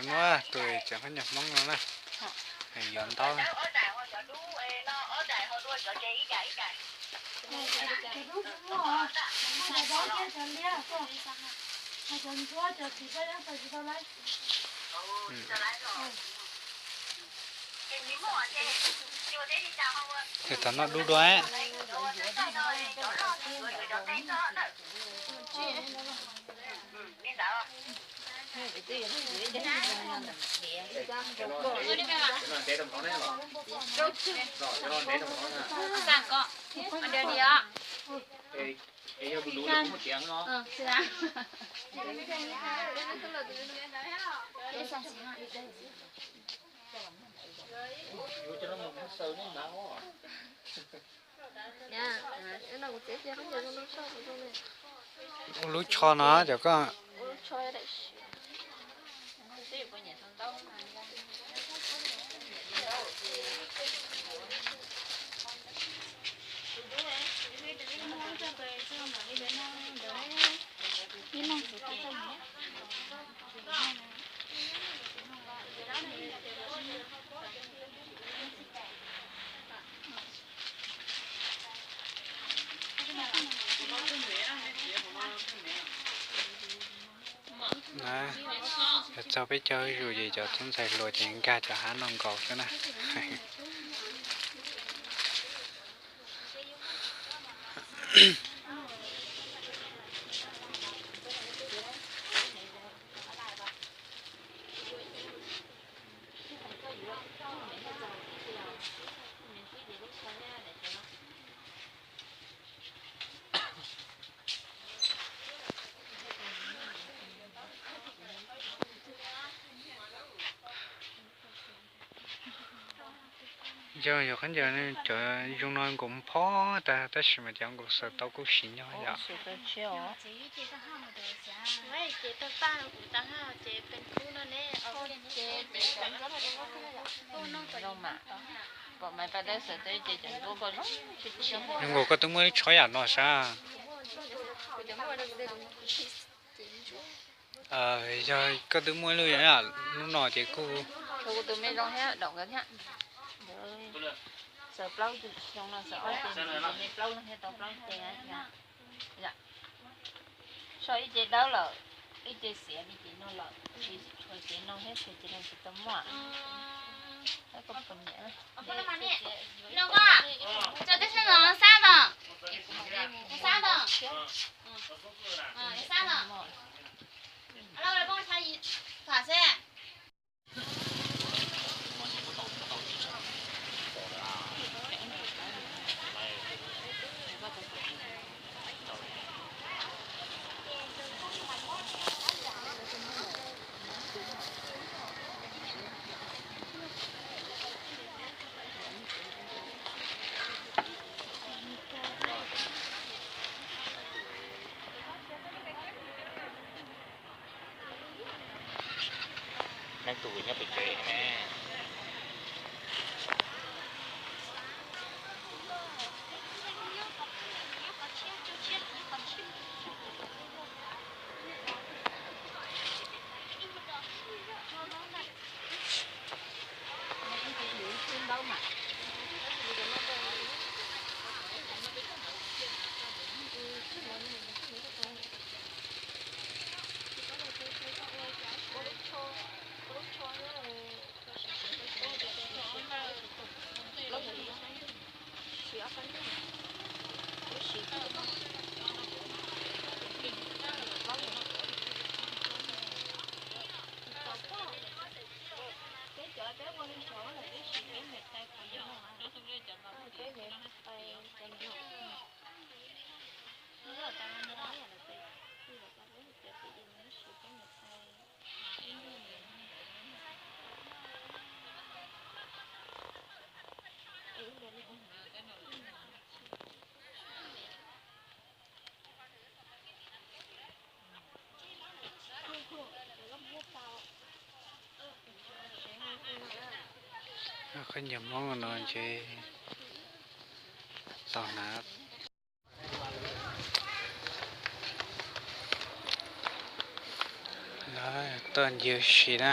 Muab tus tseem khaub ncaws Hmoob no na, yuav ntaub. Tus tom no dub dua. Ua lub tsho no cov koj. Yuav txog peb caug zuj zus ces cov tub ntxhais hluas ces nkag cov hav no nkaus xwb na. Yog yog khaub ncaws cov zoo no nkaus phob tag tab sis mas cov nkaus xaws tau kuj siv nyog yom. Zoo nkaus koj twb muaj lub tsho yam no sab. Yog koj twb muaj lub, lub no ces kuj. Xaws plaub zoo no, xaws ob ces me plaub no thiaj tau plaub ces. So ib ce dawb lawm, ib ce xiav li ces no lawm, tsis tshuav ces no thiab, tshuav ces no tsis tau muaj. Sab no, sab no, sab no. Neeg tus nyob pem tsev ne. Khaub ncaws Hmoob no ces tau hnav. Lawv tuaj ncig ua si na.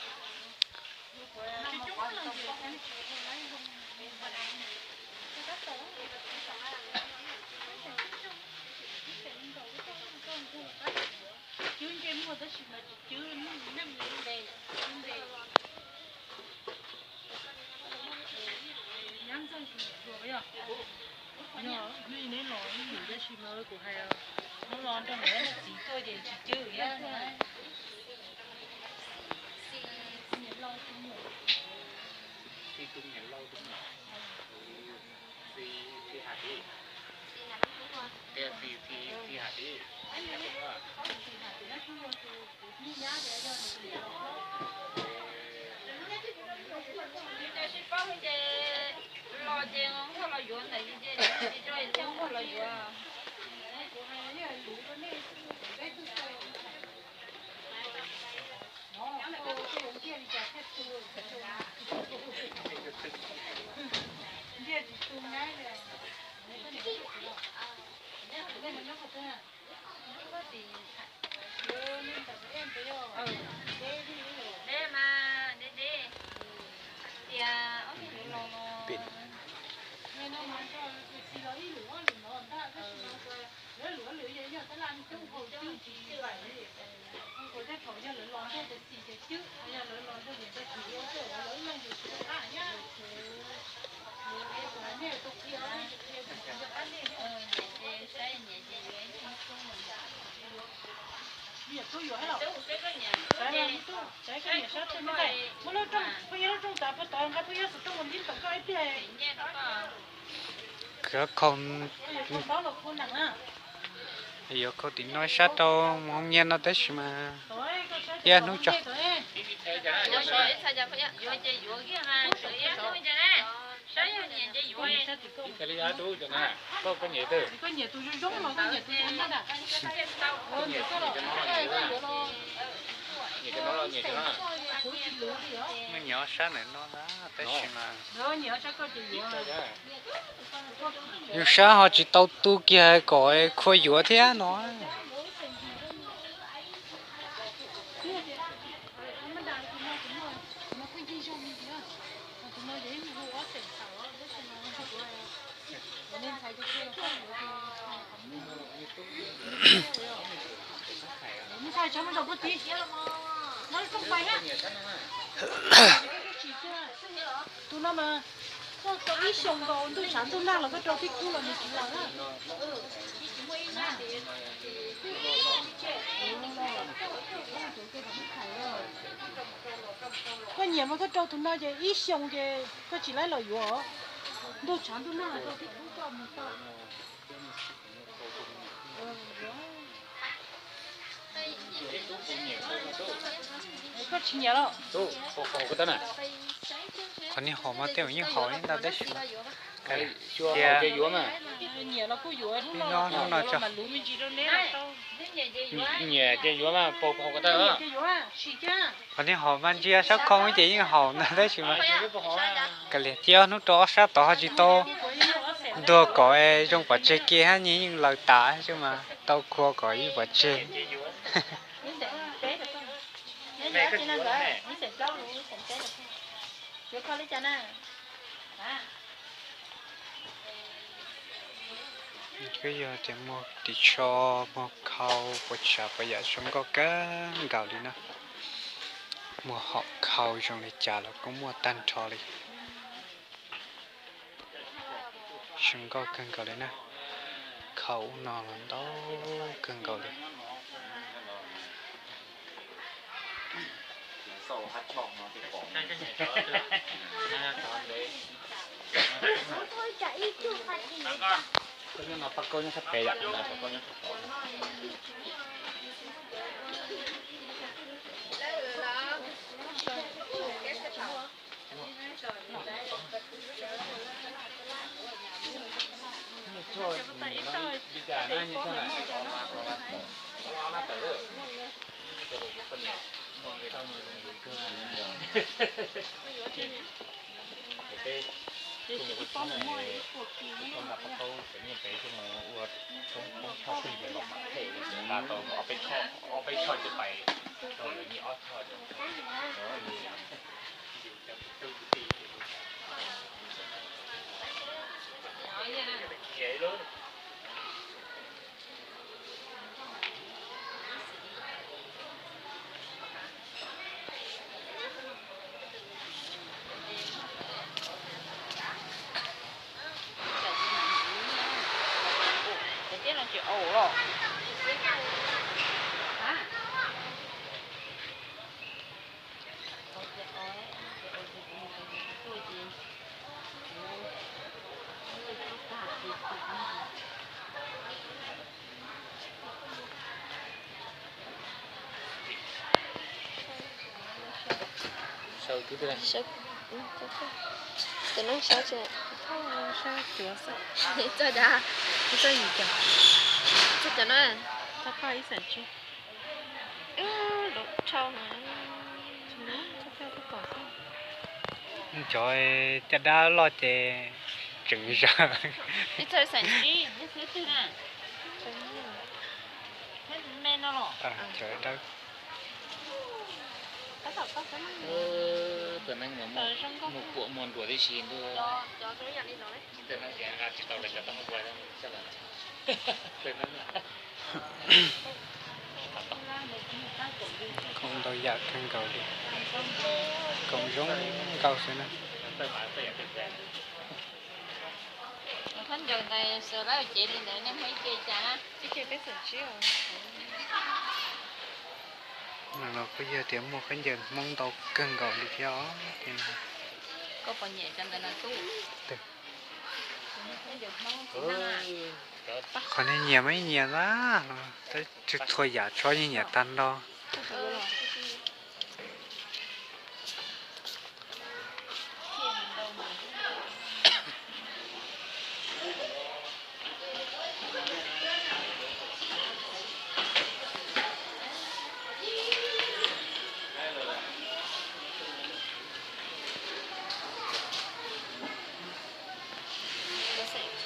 Cwb ntsej muag tab sis mas tsis cwb, neej ntev ntev. Nyab ntxawg tsis nyiam hluas yog, yog hnub neb los ib lwm tab sis mas kuv hais, hnub no nrog lawv txiv tuaj ces tsis cwb thiab. Yus cov sib paub ces los ces nquag los yuav ntawm yus ces, tsis tso thiaj nquag los yuav. Deb mas deb deb. Tias ob tug yuav los no. Tus txiv los ib lwm ob lwm no ntag, tab sis mas lwm ob lwm yog tab laj coob hau cwb tsis cwb. Ua tej thaum yog lawv los nrog tus txiv ces cwb, yog lawv los nrog niam ntxawg tsis ua tej lawv ib leeg ces tsis tau qab nyab. Tus nej tus qhia, tus qhia tus qhia qab nej. Muab lub rooj, phooj ywg lub rooj tav puag tod nqa phooj ywg xov tooj ua ntxiv tom koj ib pliag. Khaum, yuav khaum tim no sab rau mus hoo nyiaj no tab sis mas ib hnub tso. Koj nyiam tus zoo zoo los koj nyiam tus zoo zoo? Nyiam cov no los nyiam cov no. Kuv tsis luv li os. Nyiam ob sab ntawm no na, tab sis mas yus sab ho tsis tau tu kiag kom khua yuav thiab no. Tus no mas koj tau ib xyoos nkaus ntuj tshav ntuj nag los koj rau tib khub los nws tsis laus na. Koj nyiam mas koj rau tus no ces ib xyoos ces koj tsis laib los yuav. Ntuj tshav ntuj nag los rau tib khub koj mus tau. Koj tsis nyiam los? Qhov niag hom mas tej zaum yeej hom li ntawd tab sis mas tias nyiam los kuj yuav, hnub no tso. Nyiam ces yuav mas, pau pau ko taw. Qhov niag hom mas ntsia sab khoo ces yeej hom ntawd tab sis mas kav liam cia hnub rau ob sab tod ho tsis tau ntuag kom zoo pov tseg kiag hab nyias yeej laws tas xwb mas tau khua kom yeej pov tseg. Twb yog tias muag ris tsho, muag khau, puas tsav puas yam zoo nkauj kawg nkaus li na. Muaj hom khau zoo li cas los kuj muaj tag nrho li. Zoo nkauj kawg nkaus li na. Khau ub no los ntau kawg nkaus li. Tus neeg saib tsis txog dav, txog yim caum, txog cov no, tau paj ib xeem tsib. Lub rhau no, cov caj dab loj ces tseem zawg. Ib txog xeem tsib, ib xwb twg na. Me no los. Cov dawb. Tus neeg mas muaj puam muaj nruas tib si ntuj. Tus neeg tsis nqa tsis tau lawv cov tau ua. Koom ntau yam kawg nkaus li, koom zoo nkauj xwb na. Khaub ncaws ntawd xaws lawm cev li ntawd nej muaj ib ce cas na? No los kuj yog tias muaj khaub ncaws Hmoob ntau kawg nkaus li thiab os. Koj puas nyiam cov ntawd no tub? Qhov niag nyiam mas yeej nyiam ntag los tab sis txhua yam tsob yeej nyiam tag nrho.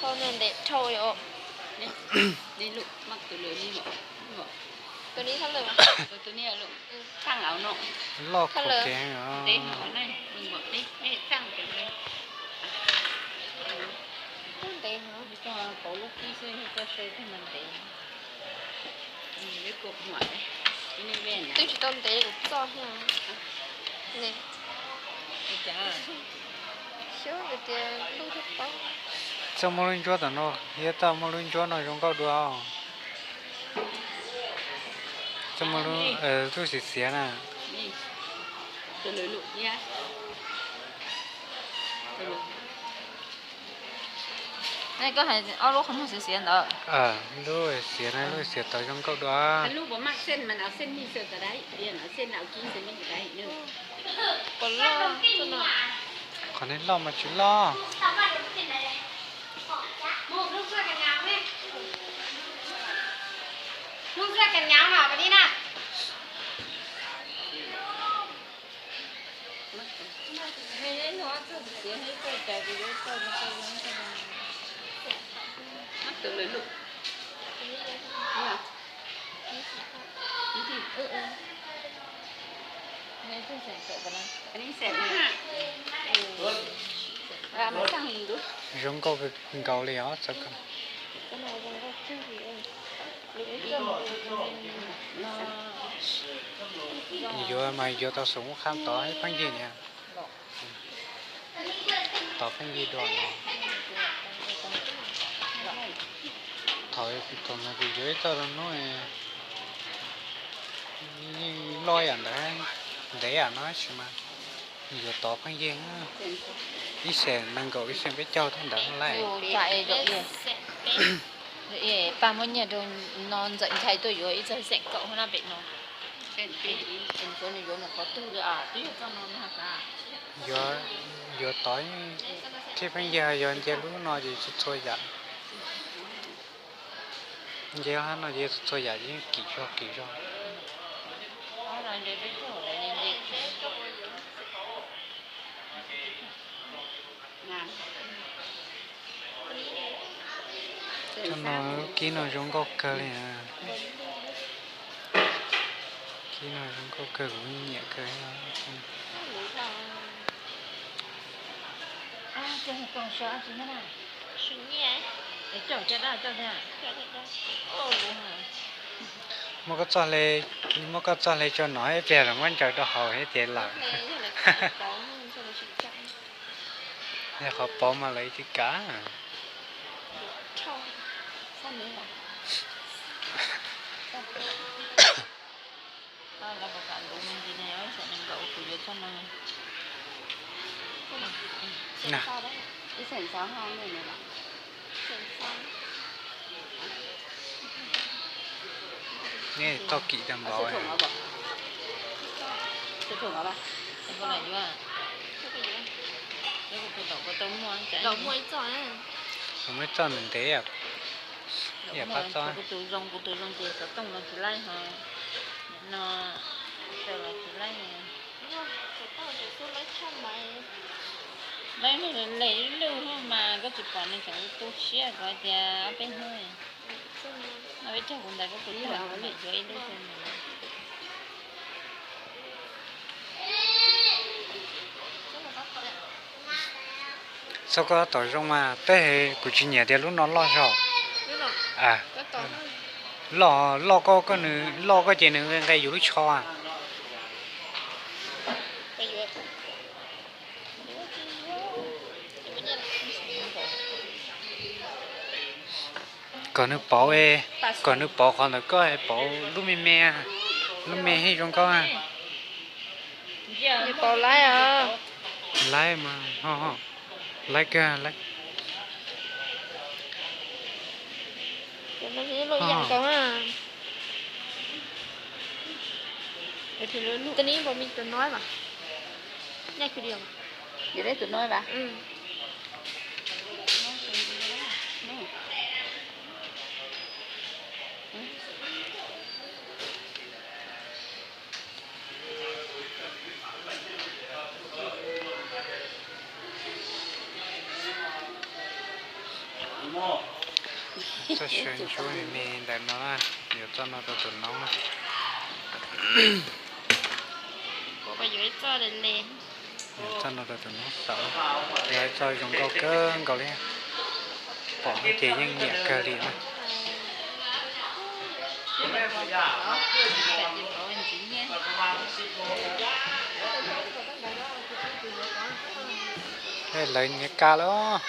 Tus no ntev dhau os. Tus no thab lawm. Loj kawg heev os. Ntev heev. Twb tsis tau ntev kuv txoj thiab. Xyov tias lub thiab paub. Txoj muaj lub ntsuab tom no, thiab txoj muaj lub ntsuab no zoo nkauj dua. Txoj muaj lub, lub xiav xiav na. Koj hais ob lub qhov muag xiav xiav ntawd. Lub xiav na, lub xiav tod zoo nkauj dua. Qhov nej loj mas tsis loj. Zoo nkauj nkaus li os txawm ko. Yuav mas yuav tau xus muab qhab tod pheej yig niam. Tod pheej yig dua no. Thaum kuv thaum no kuv yuav ib txoj rau hnub yeej loj yam ntawd, ntev yam no tab sis mas yuav tod pheej yig. Ib xees nees nkaum ib xees peb caug thiab ntawd lawm. Paj muab nyiaj rau no Ntxawm Nchai tuaj yuav ib txoj xees kaum na pem no. Yuav tod thiab pheej yig, yog nce lub no ces txhua txhua yam. Nce hab no ces txhua txhua yam yeej kim zog kim zog. Tsob no kib no zoo nkauj kawg li. Kib no zoo nkauj kawg, kuv nyiam kawg. Muab koj txoj hle, muab koj txoj hle tso no ib pliag los muab ntsaws rau hauv thiab ces lawm. Yog qhov pauv mas lawv tsis kam. Nej txoj kim tag npaum. Muaj ib txoj ntev ntev. Kuv tus zoo, kuv tus zoo ces xov tooj los tsis laib ho, no los tsis laib. Laib lig lig mas koj tsis pom nws tseem tu siab kuv hais tias ob peb hnub. No peb caug kuv ntawd koj kuv tag kuv mam yuav ib lub rau nws. Txhob koj tom zoo mas tej kuv tsis nyiam tias lub no loj zog. Loj, loj koj, koj nws loj koj ces nws nqe nqe yus lub tsho. Kom nws pauv, kom nws pauv qhov ntawd koj pauv lub me me, lub me hej zoo nkauj. Pauv laib, laib mas, laib kawg, laib. Tus no, tus no. Txoj sia ntsuab me me ntawm no na, yuav txoj no rau tus noob. Yuav txoj no rau tus noob xav, yog ib txoj zoo nkauj kawg nkaus li. Pom no ces yeej nyiam kawg li na. Lawv nyiam kawg lawm.